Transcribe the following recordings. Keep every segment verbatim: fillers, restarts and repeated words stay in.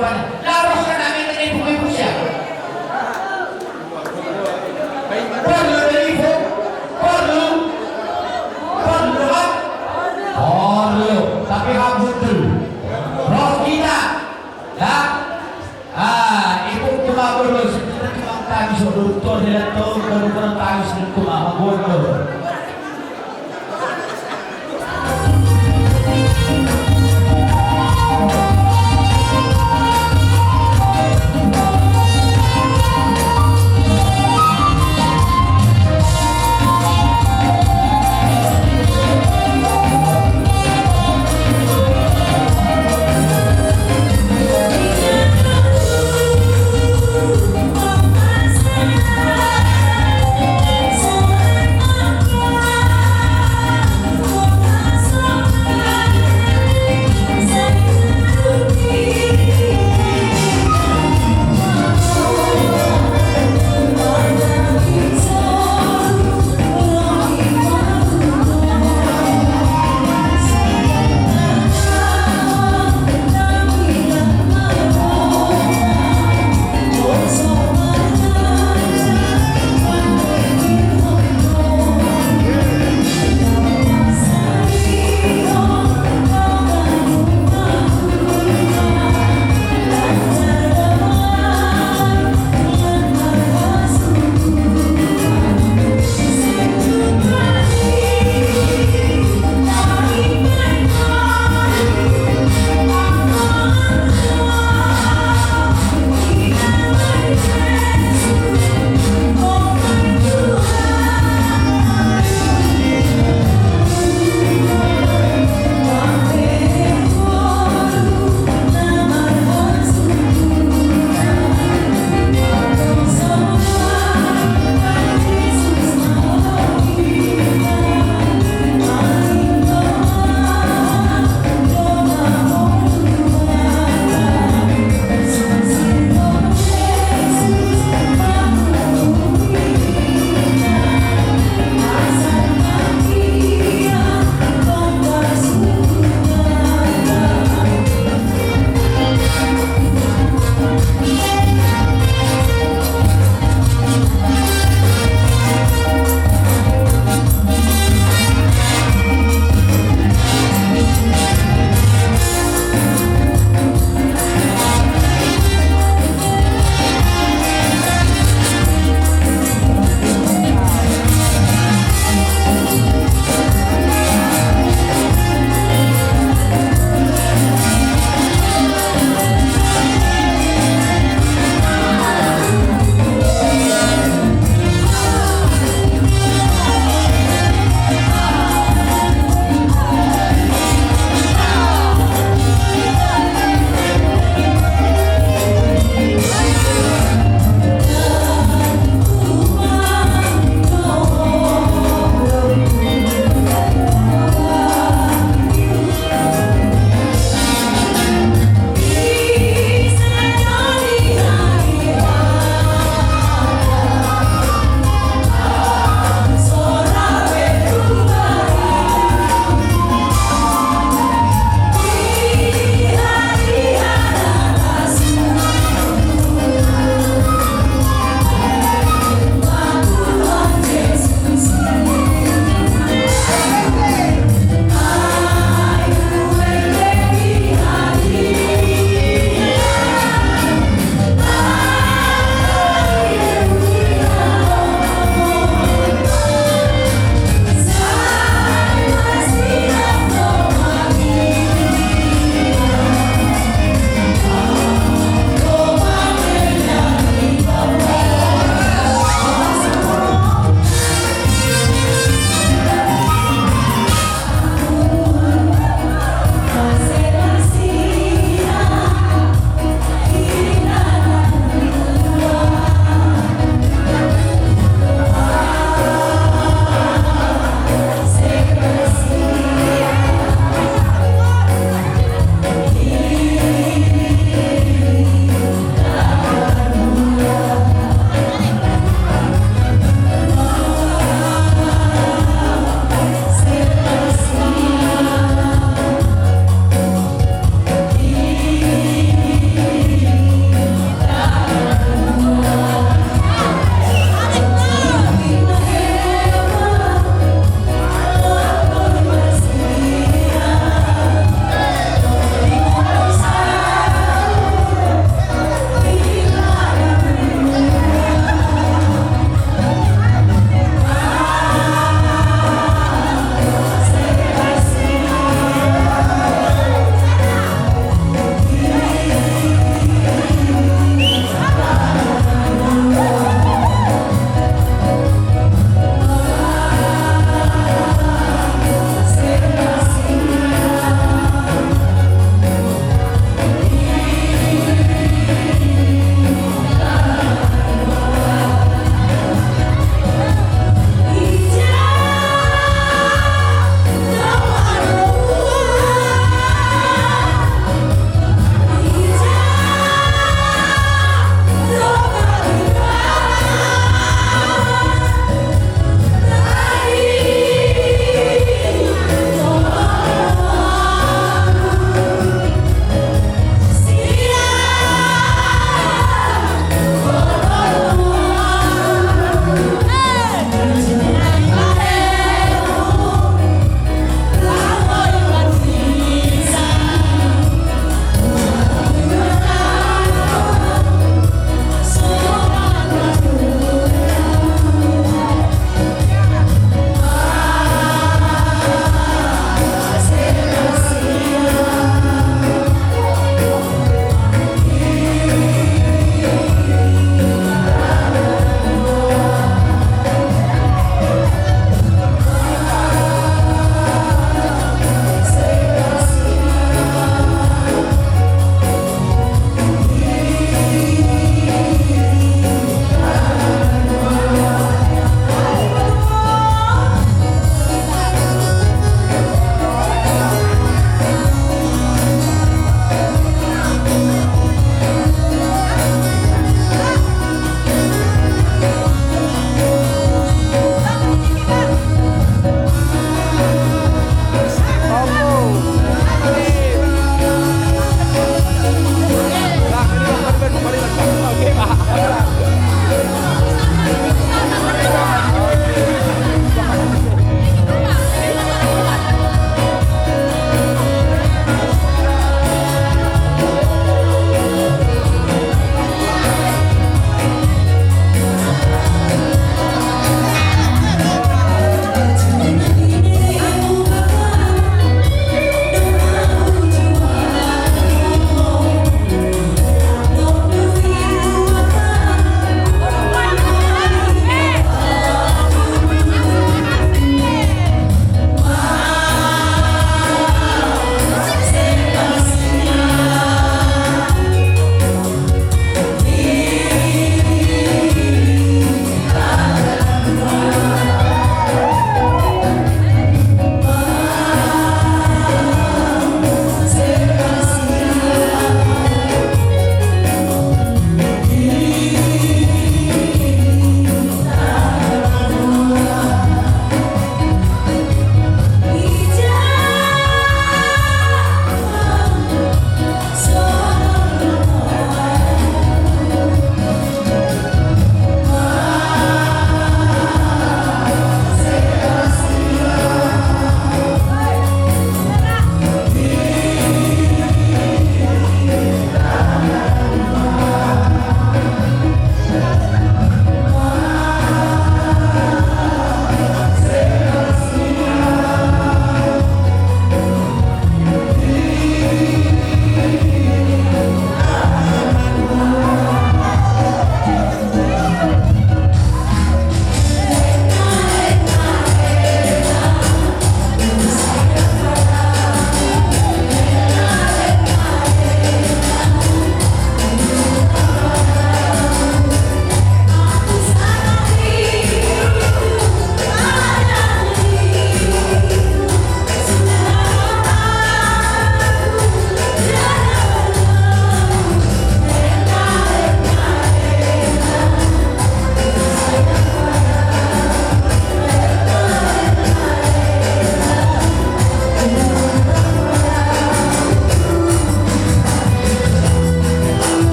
Laros ka namin na ipong-ipong siya. Perlu dari ipong. Perlu. Perlu, ha? Perlu. Tapi abot dulu. Roh kita. Ha? Ah, ipong tumabot dulu. Sebenarnya memang tayo sa doktor nila to. Baru ko ng tayo sa doktor. Abot dulu.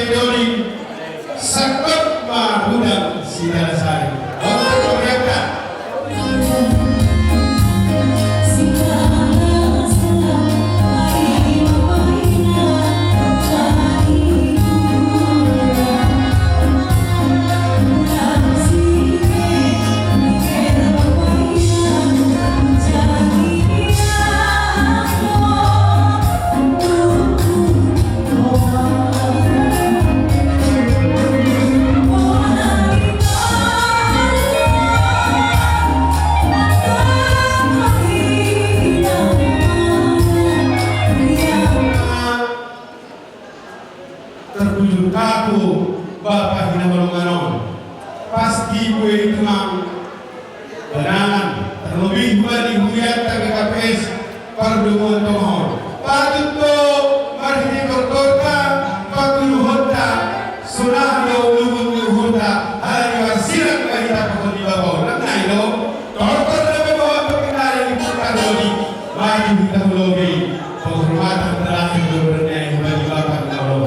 Doni, sakot ma budang si Dalasari. Oke, pemerintah. Tertuju kaku Bapa hinaholongan on. Pasti kue itu mang kenangan terlebih bani huriatta K K P S Pardonguan Tonga on. Patut to marhite tortorta patuduhonta, sonang do lumun ni uhurta, alani marsirang ma hita pakon ni Bapa on. Nang nai do tortor na membawa pepinari ni Putar Dodi. Maju hita hu lobi. Penghormatan terakhir do bernyanyi bagi Bapa na olo.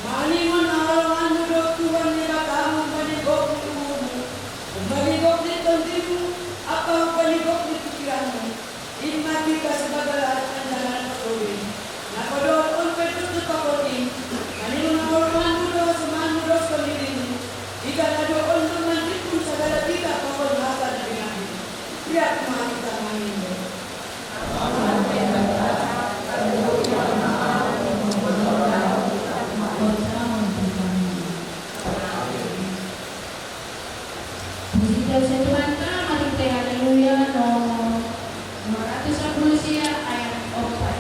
Maningon haholonganmu dohot Tuhan Debatamu umbani gok ni uhurmu, umbani gok ni tondimu, ampa umbani gok ni pingkiranmu. In ma hita sibagala anjaha na parlobei. Na padohot on pe tumpak on in, maningon haholonganmu do hasomanmu dohot songon diringmu, hita na do on do mandimpun sagala titah pakon hata na pinanggil. Riap ma hita mangindo. Puji Tuhan, saya Tuhan, kita mari kita haleluya nomor dua ratus sepuluh sia ayat empat.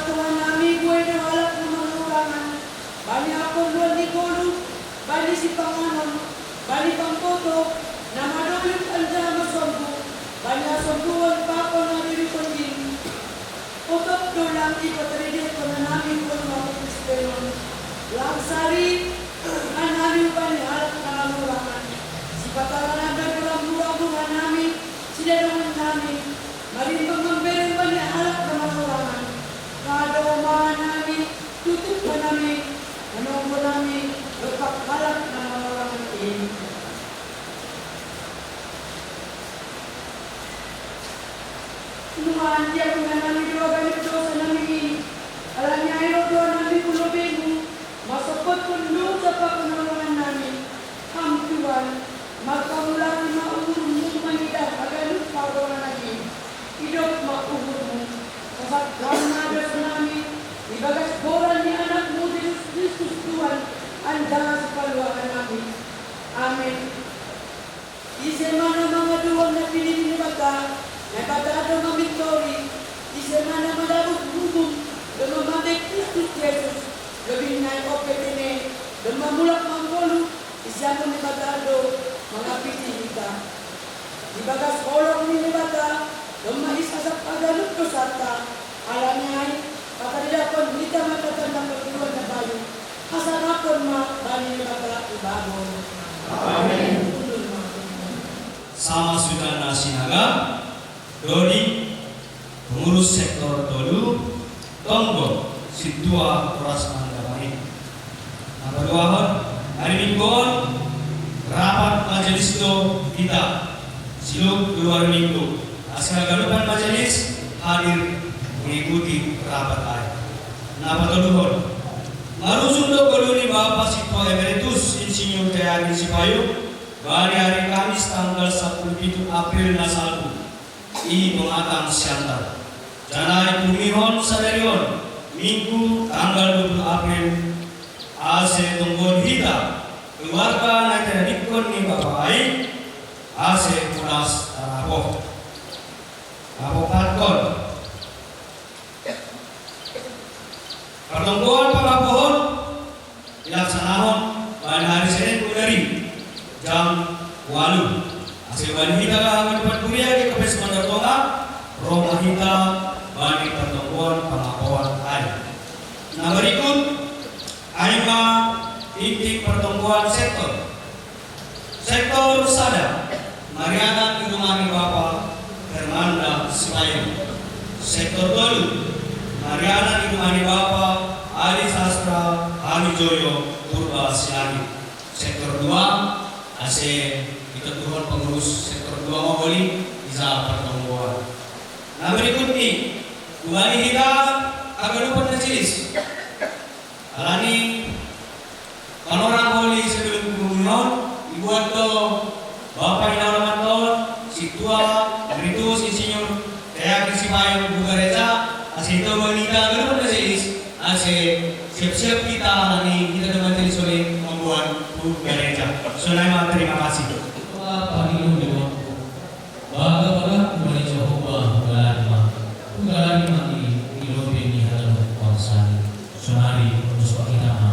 Tuhan nami, buei do halak na marhurangan bani haporluan ni ngolu, bani sipanganon, bani pamboto, na madolok anjaha masombu, bani hasombuon pakon hadirionmu. Otop do lang ipataridehon hami ngolu hapopispelon, lang sari hanami umbani halak na marhurangan, sipatalanan do rambu-rambu hanami, sidadongan nami, marimbang mambere umbani halak na marhurangan. Padohot ma hanami, tutup hanami, manonggo nami dompak halak na marhurangan in. Nunga diampuni hanami do haganup dosa nami i. Alani ai roh do hanami hu lobeimu, mansopothon dosa pakon haholongan nami. Ham Tuhan, marpamulaan ma uhurmu mangidah haganup pargaulan nami. Idop ma uhurmu, sasat Ham ma dosa nami, ibagas goran ni Anakmu Jesus Kristus Tuhan anjaha Sipaluahon nami. Amen. Ise ma na mangadopi na pinilih ni Naibata, Naibata do mamintori. Ise ma na madabuh uhum, domma mambe Kristus Jesus, lobih nai on pe tene, domma mulak mangolu, ise ma Naibata do mangapiti hita. Ibagas holong ni Naibata, domma isasap haganup dosanta, alani ai, pataridahon hita ma tanda-tanda pargaulan na bayu, hasangapon ma bani Naibata ibagas. Amen. Sama sudah nasi naga, dodi, pengurus sektor tolu, tonggo, sintua horas mandamangi. Na paduahon, ari Minggu on, rapat majelis do hita, siluk dua minggu. Asa haganupan majelis hadir mengikuti rapat ai. Na patoluhon, marujung do ngolu ni Bapa Sintua Emeritus Insinyur J. Ari Sipayung, bani ari Kamis tanggal sapuluh pitu April na salpu i Pematang Siantar. Janah itumihon sadari on, Minggu tanggal dua puluh April, ase tonggohon hita keluarga na itadingkon ni Bapa ai, ase tunas tarapoh. Rapoh patkon. Partonggoan pangapohon dilaksanahon bani ari Senin Bonari jam ualu. Ase bani hita haganupan kuria GKPS Mandar Tongah, ro ma hita bani partonggoan pangapohon ai. Na berikut, Sektor. Sektor sada, Mariana Irumani Bapa Hermanda Sipayo. Sektor tolu, Mariana Irumani Bapa Adi Sastra Hamijoyo Purba Silani. Sektor dua, ase kita turun pengurus sektor dua mau boli, bisa pertemuan. Nah, berikut nih, kembali kita agak lupa majelis. Alani panorang holi sebelum kumunyon, dibuat to Bapak Inau Lamanton, si tua, Emeritus Insinyur Kayakri Sipayo Bugareja, ase to wanita, belum majelis, ase siap-siap kita alani kita to majelis oleh membuat Bugareja. Sonai ma, terima kasih. Bapak Inau Dewan. Baga-baga kumbali Jahowa, hugalanima, hugalanima i, i lobei ni hata bangsani, sonari untuk soal kita ma.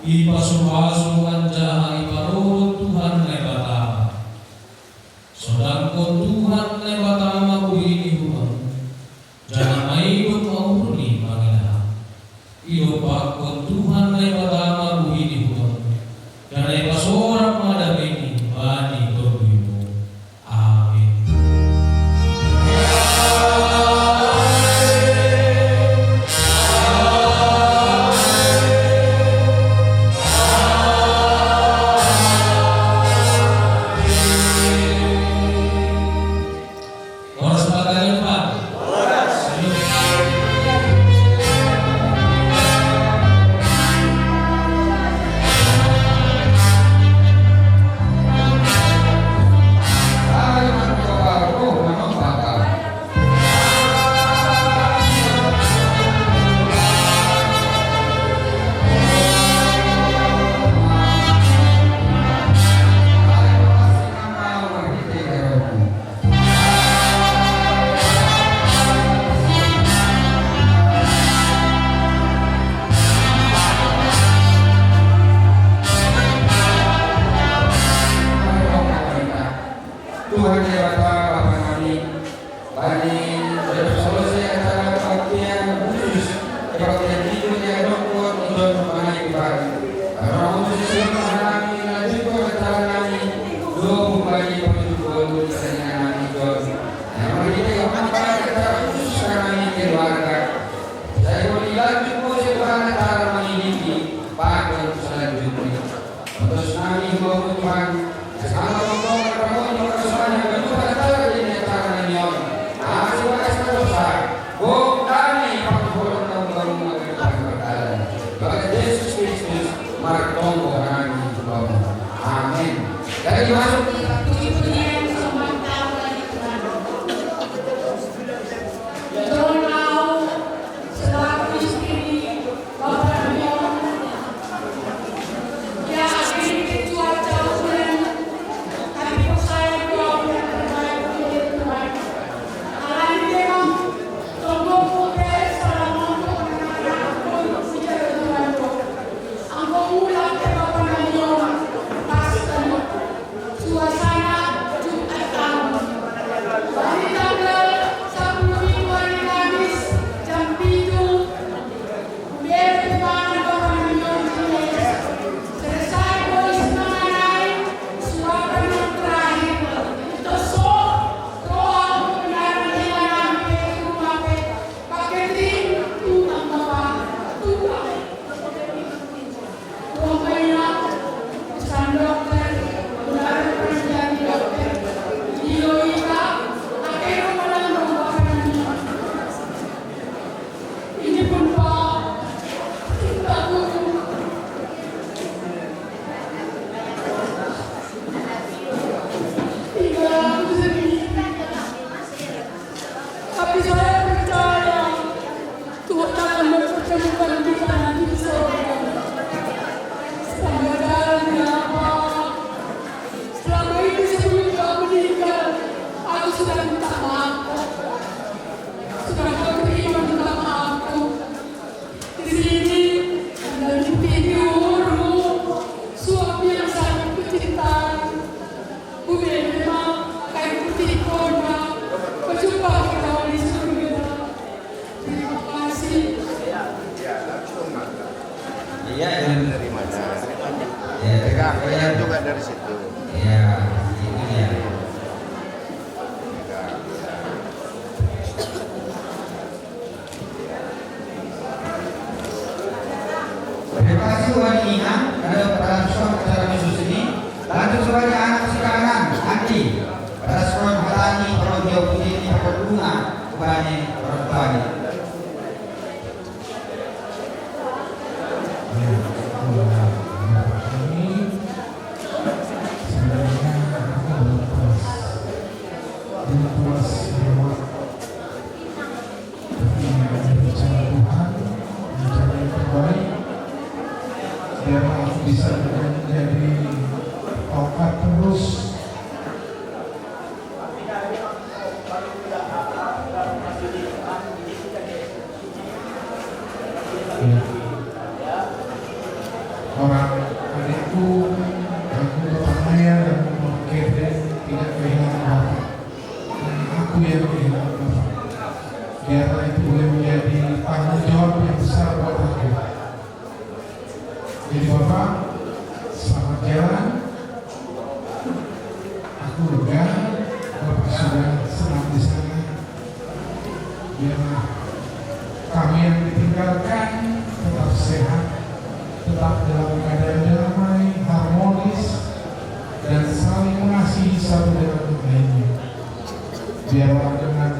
Ipasu-pasu anjaha iparoro Tuhan Naibata. Sodangkon Tuhan Naibata ma buhini hubamu, janah maido ma uhurni mangidah. Idompakkon Tuhan Naibata ma buhini hubamu, janah ipasorak ma dameini bani tonduymu. Amin. Horas ma hata ni Tuhan. Tuhan Debata Bapa nami, bani dob selesai acara kebaktian khusus, kebaktian Minggu yang rokok untuk mengenai ibadah. Roh Kudus yang menghalangi lanjutkan acara nami, doa bagi perjumpaan di sana nami John. Yang menjadi hormat pada acara khusus kami keluarga. Saya mau dilanjut musik pada acara mendidik, pada selanjutnya. Untuk nami mau Tuhan, sama rombongan rombongan yang berkesudahan yang berjumpa acara ini acara nami on. Masih banyak dosa. Bung kami, Pak Gubernur, Bung Gubernur, Bung Gubernur. Bagi Yesus Kristus, martonggo nami Bung. Amin. Jadi masuk. Puji-pujian sembah tahu lagi Tuhan. Tuhan mau selaku istri Orang tanya. Ya, ini sebenarnya aku belum puas. Belum puas lewat. Tapi ini ada rencana Tuhan, rencana yang terbaik. Biar aku bisa menjadi tongkat terus. Ya. Orang adikku, aku bertanya dan Mama Catherine tidak kehilangan bapak. Dan aku yang kehilangan bapak. Biarlah itu boleh menjadi tanggung jawab yang besar buat aku. Jadi bapak, selamat jalan. Aku lega, bapak sudah senang di sana. Biarlah kami yang ditinggalkan tetap sehat, tetap dalam keadaan damai, harmonis, dan saling mengasihi satu dengan yang lainnya. Biarlah dengan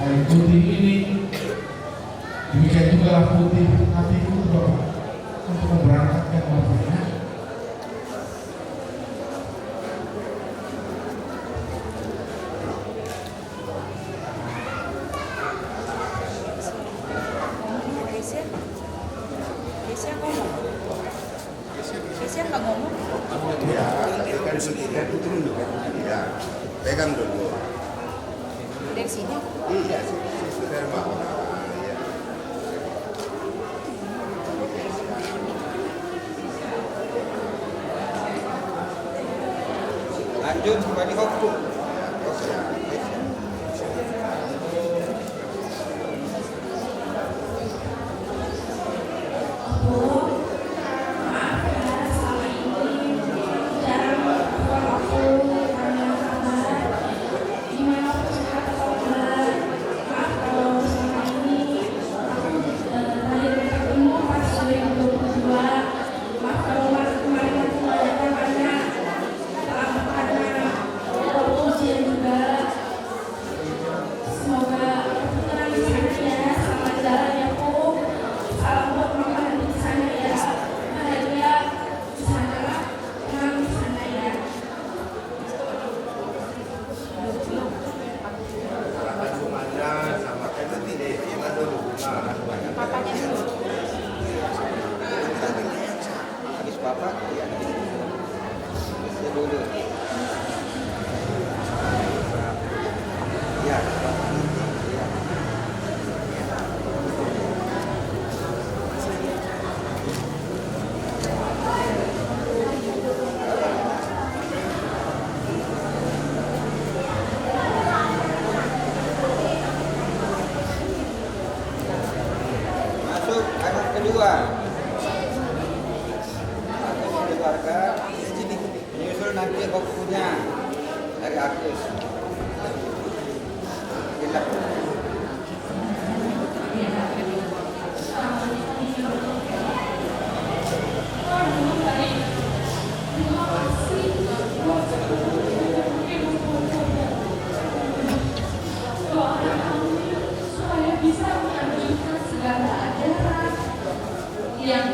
air putih ini, demikian juga putih hatiku, Bapak, untuk memberangkatkan Bapak, ya. Kesia, Kesia ngomong. Kesia nggak ngomong. Ya, tapi kan sudah turun dulu. Ya, pegang dulu. Dari sini. Iya, sih. Sudah, Pak. Iya. Lanjut, kembali fokus. Semoga tenang di sana ya, selamat jalan ya, Pu. Salam buat Mama di sana ya, bahagia di sana, tenang di sana ya. Papanya dulu. Habis papa, ya. Itu dulu. Ya. Masuk anak kedua. Agus keluarga. Menyusul nanti waktunya dari Agus. Silahkan. Supaya bisa mengambil segala ajaran yang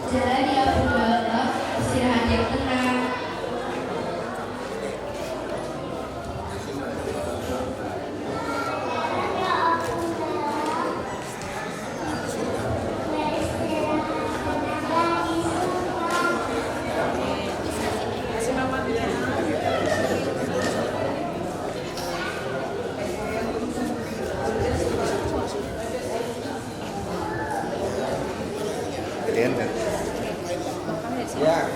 Jalan ya, Bunda. Istirahat yang tenang. Kalian kan? Ya.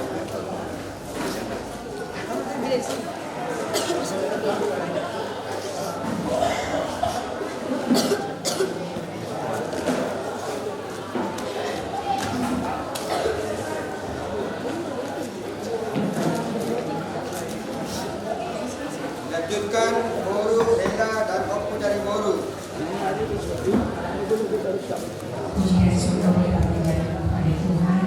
Lanjutkan, Boru, Hela, dan Opu dari Boru. Puji dan syukur kita panjatkan kepada Tuhan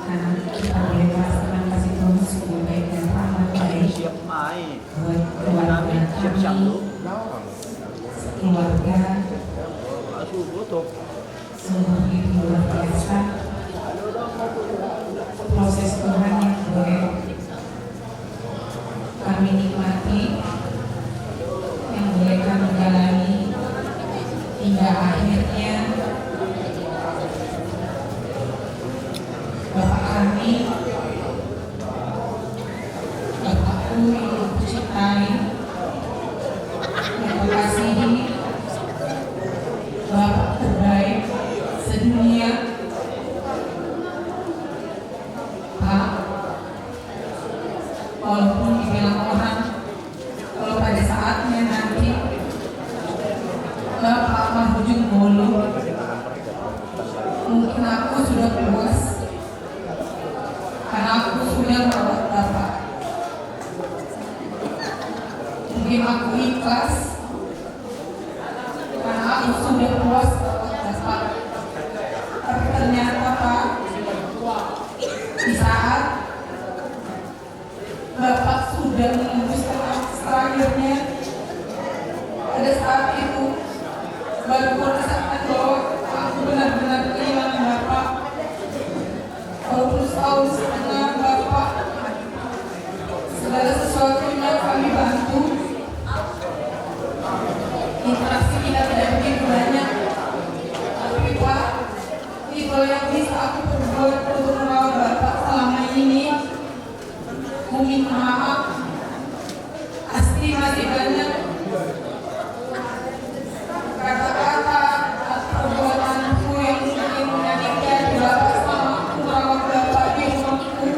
karena kita boleh merasakan kasih Tuhan sungguh baik dan rahmat baik buat keluarga kami, keluarga. Sungguh itu luar biasa proses Tuhan yang boleh kami nikmati, yang boleh kami jalani hingga akhirnya Bapak kami, Bapakku yang aku cintai, yang aku kasihi, Bapak terbaik sedunia. Pak, walaupun dibilang orang, kalau pada saatnya nanti Bapak Mahujung Bolu, mungkin aku sudah puas karena aku sudah merawat Bapak. Mungkin aku ikhlas karena aku sudah puas merawat Bapak. Tapi ternyata, Pak, di saat Bapak sudah menembus nafas terakhirnya, pada saat itu baru kurasakan bahwa aku benar-benar kehilangan Bapak. Walaupun setahun setengah Bapak, segala sesuatunya kami bantu. Interaksi kita tidak begitu banyak. Tapi Pak, itulah yang bisa aku perbuat untuk merawat Bapak selama ini. Meminta maaf, pasti masih banyak kata-kata atau perbuatanku yang mungkin menyakiti hati Bapak selama aku merawat Bapak di rumahku.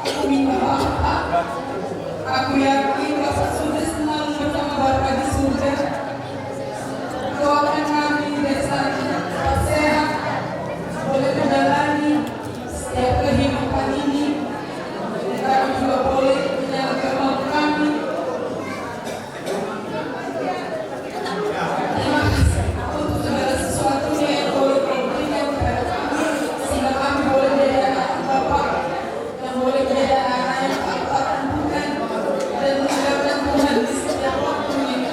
Aku minta maaf, Pak. Aku yakin Bapak sudah senang bersama Bapak di surga. Doakan kami dari sana tetap sehat, boleh menjalani setiap kehidupan ini, dan kami juga boleh menyalurkan kami. Terima kasih untuk segala sesuatunya yang boleh kau berikan kepada kami, sehingga kami boleh menjadi anak Bapak, yang boleh menjadi anak-anak yang Bapak tentukan dan mengandalkan Tuhan di setiap waktunya.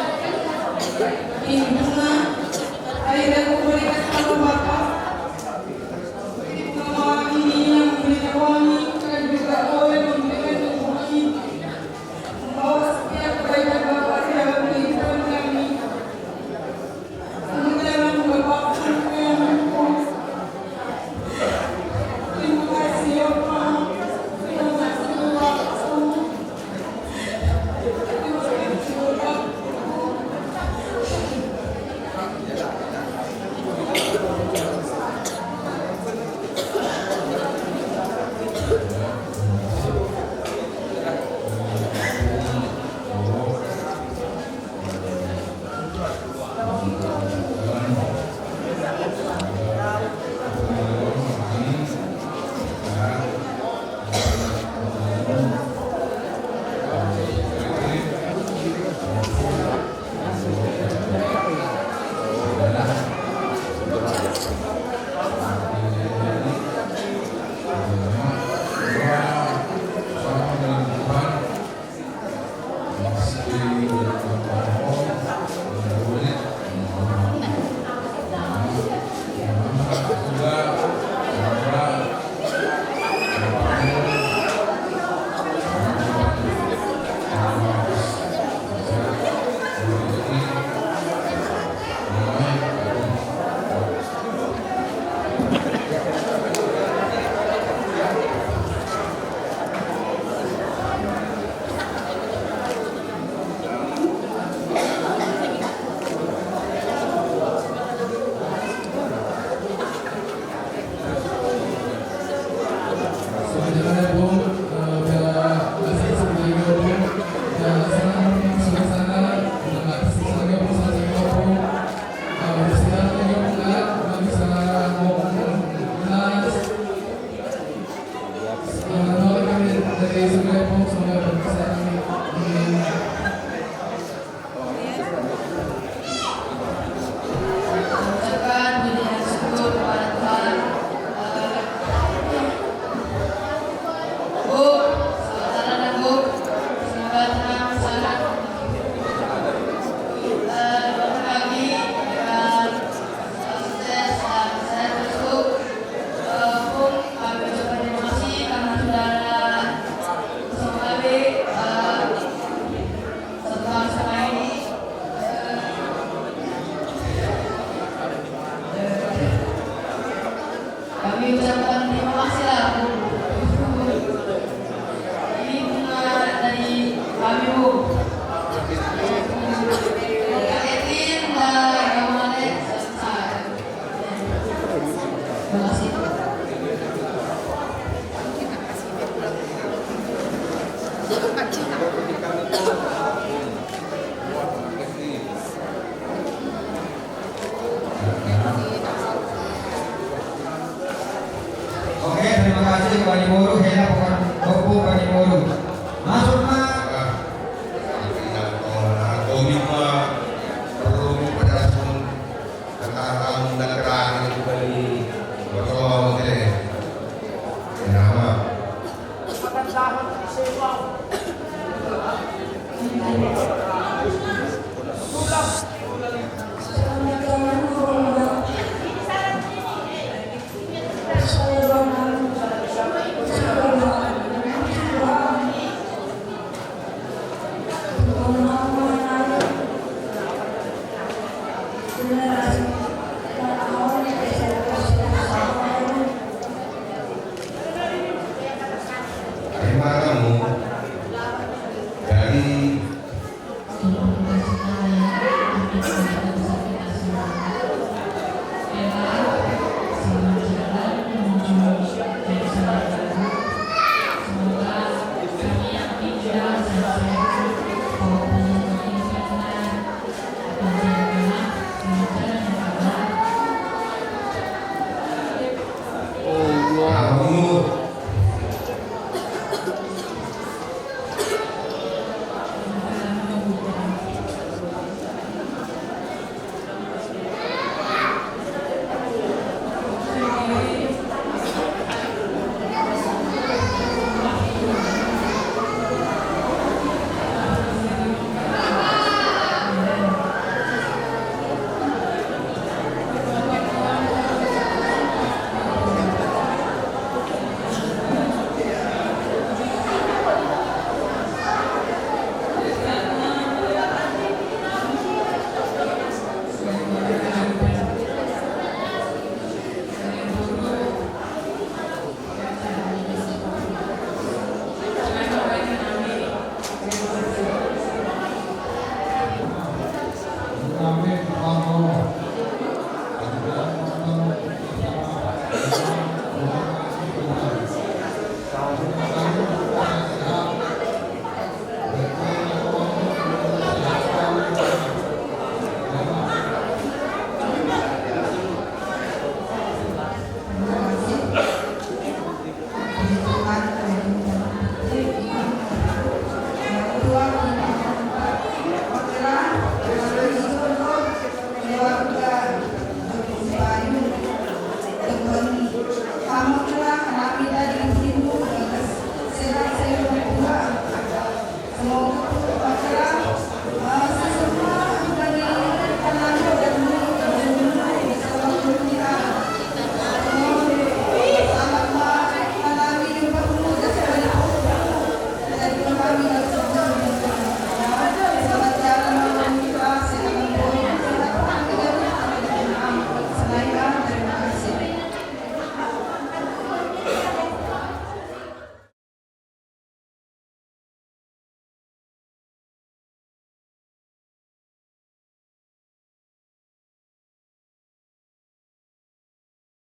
Ini bunga air yang kuberikan kepada Bapak. Ini bunga mawar ini yang memberikan wangi dan juga boleh memberikan wangi. Membawa setiap kebaikan Bapak di dalam kehidupan kami. Kami dalam Bapak yang terima kasih ya Pak. Terima kasih Bapak.